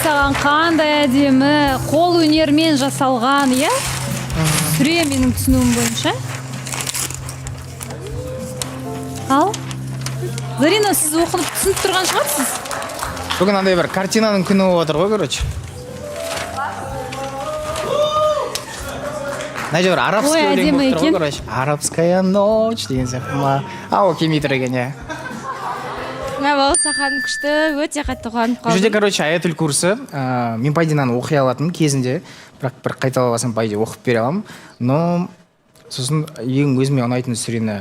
Мәссаған, қандай әдемі, қол өнермен жасалған, иә? Сүре, менің түсінуім бойынша. Ал Зарина, сіз оқынып түсініп тұрған шығарсыз. Бүгін андай бір картинаның күні болып отыр ғой, короче. Мына жерде бір арабский Ой, өлең әдемі болып тұр ғой, екен. короче. «Арабская ночь» деген сияқты ма? А, ол келмей тұр екен, иә. Мә, Балауса ханым, күшті, өте қатты қуанып Бұл жерде, қалдым. короче, аятүл курсы. Мен, по идее, мынаны оқи алатынмын кезінде, бірақ бір қайталап алсам, по идее, оқып бере аламын. Но сосын ең өзіме ұнайтын сүрені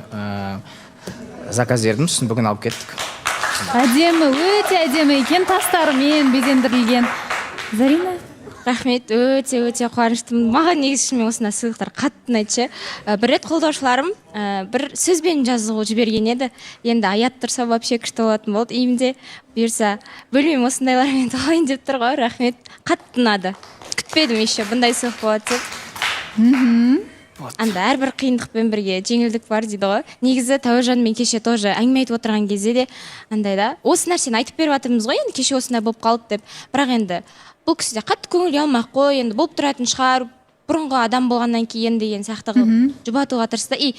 заказ бердім, сосын бүгін алып кеттік. Әдемі, өте әдемі екен, тастарымен безендірілген. Зарина? Рахмет, өте өте қуаныштымын. Маған негізі шынымен осындай сыйлықтар қатты ұнайды ше. Бір рет қолдаушыларым бір сөзбен жазып жіберген еді. Енді аят тұрса, вообще күшті болатын болды үйімде. Бұйырса, бөлмем осындайлармен толайын деп тұр ғой. Рахмет, қатты ұнады. Күтпедім еще бұндай сыйлық болады деп. Анда әрбір қиындықпен бірге жеңілдік бар дейді ғой. Негізі Тәуіржанмен кеше тоже әңгіме айтып отырған кезде де андай да, осы нәрсені айтып беріп жатырмыз ғой енді, кеше осындай болып қалды деп. Бірақ енді бұл кісі де қатты көңіл алмай ақ қой, енді болып тұратын шығар, бұрынғы адам болғаннан кейін деген сияқты қылып жұбатуға тырысты. И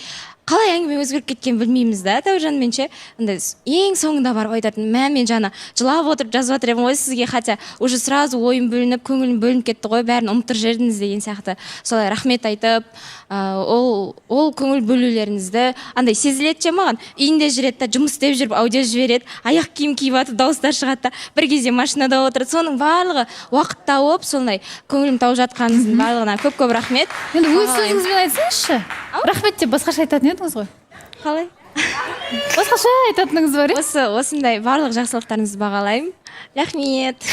қалай әңгіме өзгеріп кеткенін білмейміз да Тәуіржанмен ше. Андай ең соңында барып айтатын: «Мә, мен жаңа жылап отырып жазып жатыр едім ғой сізге, хотя уже сразу ойым бөлініп, көңілім бөлініп кетті ғой, бәрін ұмыттырып жібердіңіз», — деген сияқты. Солай рахмет айтып, ол көңіл бөлулеріңізді андай сезіледі ше маған. Үйінде жүреді да, жұмыс істеп жүріп аудио жібереді, аяқ киім киіп жатып дауыстар шығады да, бір кезде машинада отырады. Соның барлығы уақыт тауып, сондай көңілім тауып жатқаныңыздың барлығына көп көп рахмет. Енді өз Бағалаймын. сөзіңізбен айтсаңызшы. Рахмет деп басқаша айтатын едіңіз ғой. Қалай? Басқаша айтатыныңыз бар еді. Осы осындай барлық жақсылықтарыңызды бағалаймын, рахмет.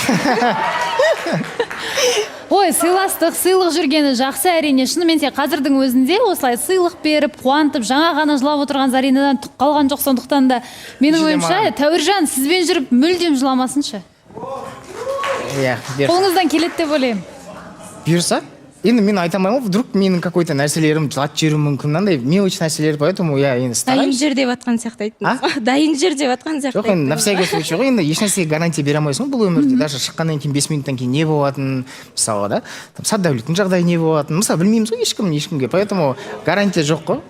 Ой, сыйластық, сыйлық жүргені жақсы, әрине. Шынымен де, қазірдің өзінде осылай сыйлық беріп қуантып, жаңа ғана жылап отырған Заринадан түк қалған жоқ. Сондықтан да, менің Жерде ойымша, Тәуіржан сізбен жүріп мүлдем жыламасыншы. Иә, бұйырса. Қолыңыздан келеді деп ойлаймын. Бұйырса. Енді мен айта алмаймын ғой, вдруг менің какой то нәрселерім жылатып жіберуі мүмкін, мынандай мелочь нәрселер, поэтому я енді Дайын стараюсь. жүр деп жатқан сияқты айттыңыз, дайын жүр деп жатқан сияқты. Жоқ, енді на Айттыңыз. всякий случай ғой. Енді ешнәрсеге гарантия бере алмайсың ғой бұл өмірде. Даже шыққаннан кейін, 5 минуттан кейін не болатынын, мысалға да, там Сәтдәулеттің жағдайы не болатынын, мысалы, білмейміз ғой ешкім ешкімге, поэтому гарантия жоқ қой.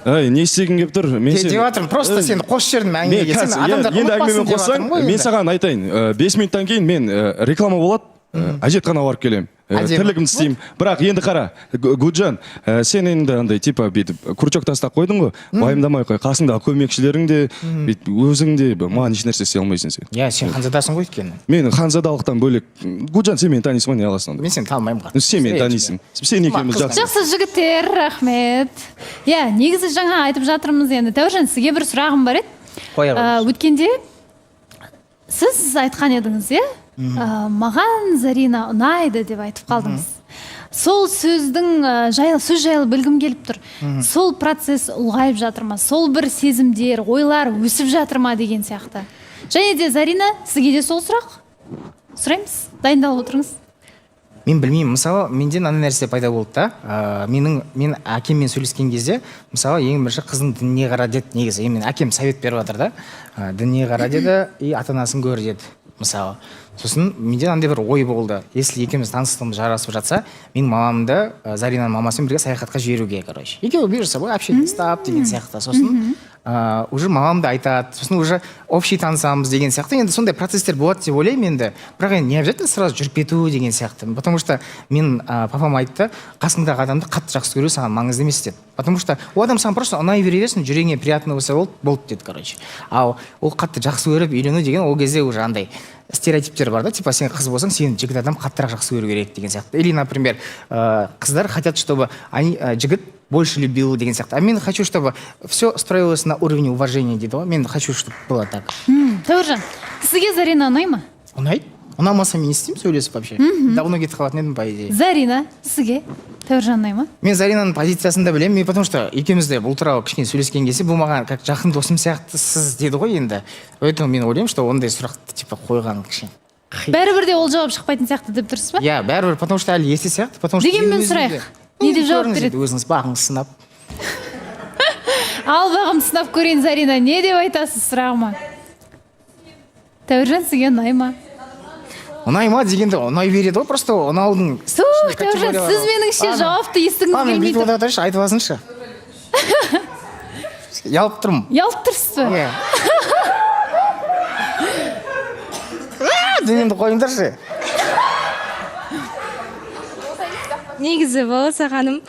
Ей, не істегің келіп тұр? Мен Деп жатырмын, просто сені қосып жібердім Мен әңгімеге, сен қазір, иә, адамдар енді ұмытпасын әңгімемен деп қоссаң, жатырмын ғой мен енді. саған айтайын, 5 минуттан кейін мен реклама болады, әжетханаға барып келемін. Әдемі. Тірлігімді істеймін. Бірақ енді қара, Гүлжан, сен енді андай типа бүйтіп крючок тастап қойдың ғой, уайымдамай қой, қасыңдағы көмекшілерің де, бүйтіп өзің де маған ешнәрсе істей алмайсың сен. Иә, сен ханзадасың ғой өйткені. Мен ханзадалықтан бөлек, Гүлжан, сен мені танисың ғой, не аласың онда? Мен сені танымаймын қатты. Ну, сен мені танисың, сен екеуміз Қызық. жақсы. Жақсы, жігіттер, рахмет. Иә, негізі жаңа айтып жатырмыз. Енді, Тәуіржан, сізге бір сұрағым бар еді. Қоя қойыңыз. Өткенде сіз айтқан едіңіз, иә, маған Зарина ұнайды деп айтып қалдыңыз. Сол сөздің жайлы, сөз жайлы білгім келіп тұр. Сол процесс ұлғайып жатыр ма, сол бір сезімдер, ойлар өсіп жатыр ма деген сияқты. Және де, Зарина, сізге де сол сұрақ сұраймыз, дайындалып отырыңыз. Мен білмеймін, мысалы, менде мынандай нәрсе пайда болды да. Мен әкеммен сөйлескен кезде, мысалы, ең бірінші қыздың дініне қара деді. Негізі мен әкем совет беріп жатыр да. Дініне қара деді и ата анасын көр деді, мысалы. Сосын менде андай бір ой болды: если екеуміз таныстығымыз жарасып жатса, менің мамамды Заринаның мамасымен бірге саяхатқа жіберуге, короче, екеуі между собой общение ұстап деген сияқты. Сосын уже мамам да айтады, сосын уже общий танысамыз деген сияқты. Енді сондай процесстер болады деп ойлаймын енді. Бірақ енді не обязательно сразу жүріп кету деген сияқты, потому что мен папам айтты: «Қасыңдағы адамды қатты жақсы көру саған маңызды емес», — деді, потому что ол адам саған просто ұнай бере берсін, жүрегіңе приятно болса, болды, болды деді, короче. Ал ол қатты жақсы көріп үйлену деген, ол кезде уже андай стереотиптер бар да, типа сен қыз болсаң, сені жігіт адам қаттырақ жақсы көру керек деген сияқты. Или, например, қыздар хотят, чтобы они жігіт больше любил деген сияқты. А мен хочу, чтобы все строилось на уровне уважения дейді ғой. Мен хочу, чтобы было так. Тәуіржан, сізге Зарина ұнай ма? Ұнайды. Ұнамаса, мен не істеймін сөйлесіп вообще? Давно кетіп қалатын едім, по идее. Зарина, сізге Тәуіржан ұнай ма? Мен Заринаның позициясын да білемін мен, потому что екеуміз де бұл туралы кішкене сөйлескен кезде, бұл маған как жақын досым сияқтысыз деді ғой енді. Поэтому мен ойлаймын, что ондай сұрақты типа қойған кішкене қиын. Бәрібір де ол жауап шықпайтын сияқты деп тұрсыз ба? Иә, бәрібір, потому что әлі ерте сияқты, потому что Дегенмен мен өзім сұрайық. Не деп Енді жауап көріңіз береді? енді, өзіңіз бағыңыз сынап. Ал, бағым сынап көрейін. Зарина, не деп айтасыз сұрағыма? Тәуіржан сізге ұнай ма? Ұнай ма дегенде, ұнай береді ғой, просто ұнаудың Тух, Тәуіржан, сіз меніңше Ладно. жауапты естігіңіз Ладно, келмей бүйтіп тұр. отыра тұрайыншы, айтып алсыншы, ұялып тұрмын. Ұялып тұрсыз ба? Иә. Денемді қойыңдаршы. Негізі, Балауса ханым,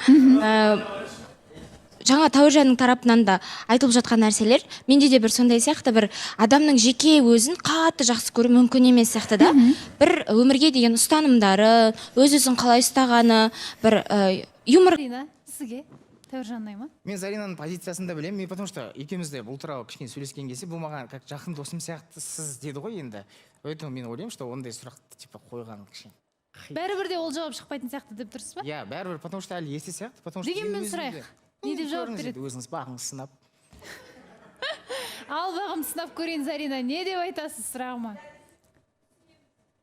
жаңа Тәуіржанның тарапынан да айтылып жатқан нәрселер менде де бір сондай сияқты. Бір адамның жеке өзін қатты жақсы көру мүмкін емес сияқты да. Бір өмірге деген ұстанымдары, өз өзін қалай ұстағаны, бір юмор. Зарина, сізге Тәуіржан ұнай ма? Мен Заринаның позициясын да білемін мен, потому что екеуміз де бұл туралы кішкене сөйлескен кезде, бұл маған как жақын досым сияқтысыз деді ғой енді. Поэтому мен ойлаймын, что ондай сұрақты типа қойған кішкене Бәрібір де ол жауап шықпайтын сияқты деп тұрсыз ба? Иә, бәрібір, потому что әлі ерте сияқты, потому что Дегенмен мен өзім сұрайық. Не деп жауап Көріңіз береді? енді, өзіңіз бағыңыз сынап. Ал бағымды сынап көрейін. Зарина, не деп айтасыз сұрағыма?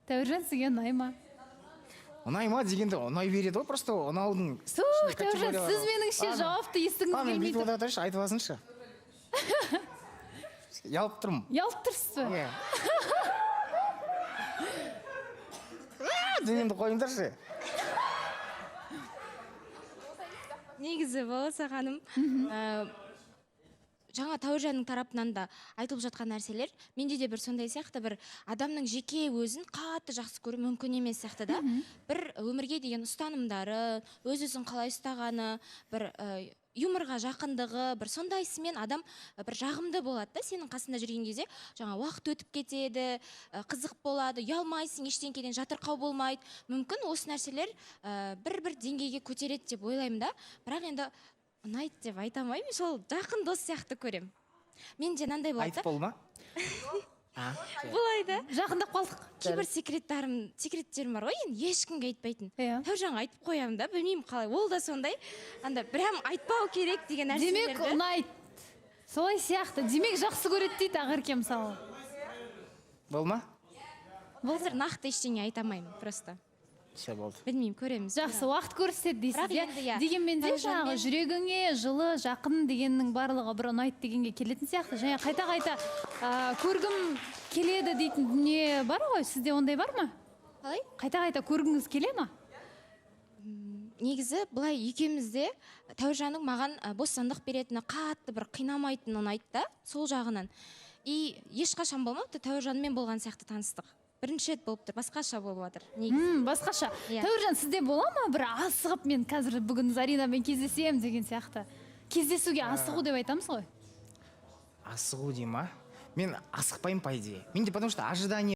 Тәуіржан сізге ұнай ма? Ұнай ма дегенде, ұнай береді ғой, просто ұнаудың Тух, Тәуіржан, сіз меніңше Ладно. жауапты естігіңіз Ладно, келмей бүйтіп тұр. отыра тұрайыншы, айтып алсыншы, ұялып тұрмын. Ұялып тұрсыз ба? Иә. Денемді қойыңдаршы. Негізі, Балауса ханым, жаңа Тәуіржанның тарапынан да айтылып жатқан нәрселер менде де бір сондай сияқты. Бір адамның жеке өзін қатты жақсы көру мүмкін емес сияқты да. Бір өмірге деген ұстанымдары, өз өзін қалай ұстағаны, бір юморға жақындығы, бір сондайсымен адам бір жағымды болады да. Сенің қасында жүрген кезде жаңа уақыт өтіп кетеді, қызық болады, ұялмайсың ештеңкеден, жатырқау болмайды. Мүмкін, осы нәрселер бір бір деңгейге көтереді деп ойлаймын да. Бірақ енді ұнайды деп айта алмаймын, сол жақын дос сияқты көремін. Менде мынандай болады Айтып да. болды ма? А, Былай да. Жақындап қалдық. Кейбір секреттерім бар ғой енді, ешкімге айтпайтын. Тәуіржанға айтып қоямын да, білмеймін қалай, ол да сондай анда прям айтпау керек деген Демек, нәрселерді. ұнайды солай сияқты, демек, жақсы көреді дейді Ақерке мысалы. Болды ма? Қазір нақты ештеңе айта алмаймын просто. Все, болды. Білмеймін, көреміз. Жақсы, уақыт көрсетеді дейсіз. Бірақ Иә, енді иә, дегенмен де Тәуіржанмен- жаңағы жүрегіңе жылы, жақын дегеннің барлығы бір ұнайды дегенге келетін сияқты және қайта қайта көргім келеді дейтін дүние бар ғой. Сізде ондай бар ма? Қалай? Қайта қайта көргіңіз келе ма? Негізі былай, екеуміз де Тәуіржанның маған бостандық беретіні, қатты бір қинамайтыны ұнайды да сол жағынан. И ешқашан болмапты Тәуіржанмен болған сияқты таныстық, бірінші рет болып тұр, басқаша болып жатыр негізі. Басқаша. Иә. Тәуіржан, сізде бола ма бір асығып, мен қазір бүгін Заринамен кездесемін деген сияқты? Кездесуге асығу деп айтамыз ғой. Асығу дей ма? Мен асықпаймын, по идее, менде потому что ожидание